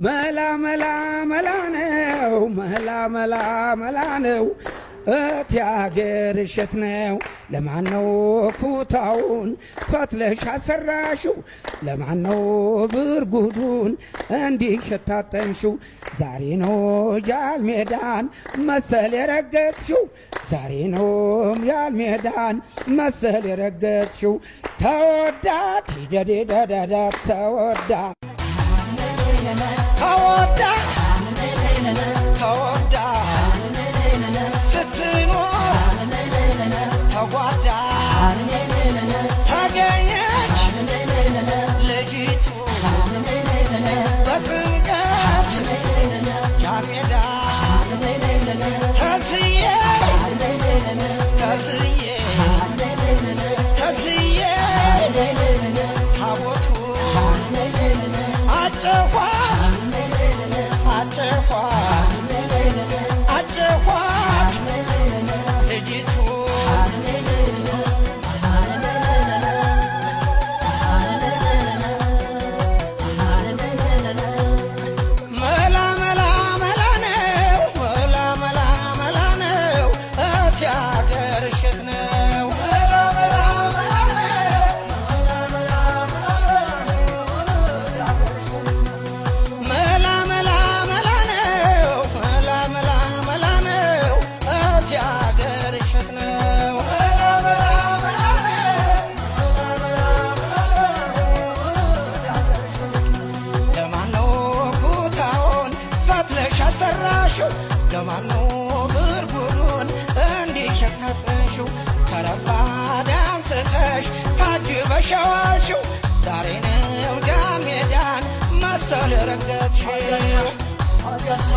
መላ መላ መላ ነው፣ መላ መላ መላ ነው፣ እት ያገር እሸት ነው። ለማን ነው ኩታውን ፈትለሽ አሰራሽው? ለማን ነው ብርጉዱን እንዲህ ሸታጠንሽው? ዛሬ ነው ጃል ሜዳን መሰል የረገጥሽው፣ ዛሬ ነው ጃል ሜዳን መሰል የረገጥሽው። ተወዳ ዲደዲደደደ ተወዳ ተወዳ ተወዳ ስትኖር ተጓዳ ተገኘች ልጅቱ በጥምቀት ጃንሜዳ። ተስዬ ተስዬ ተስዬ ታቦቱ አጨኋት አጨኋት አጨኋት ልጅቱ። መላ መላ መላ ነው፣ መላ መላ መላ ነው፣ እት ያገር እሸት ነው። መላ መላ መላ ነው፣ መላ መላ መላ ነው፣ መላ መላ መላ ነው፣ እት ያገር እሸት ነው። መላ መላ መላ ነው። ለማነው ኩታውን ፈትለሽ አሰራሽው? ለማነው ብርጉዱን እንዲህ ሸታጠንሽው? ከረፋድ አንስተሽ ታጅበሽ ዋልሽው፣ ዛሬ ነው ጃን ሜዳን መሰል ረገጥሽው። አገሳ።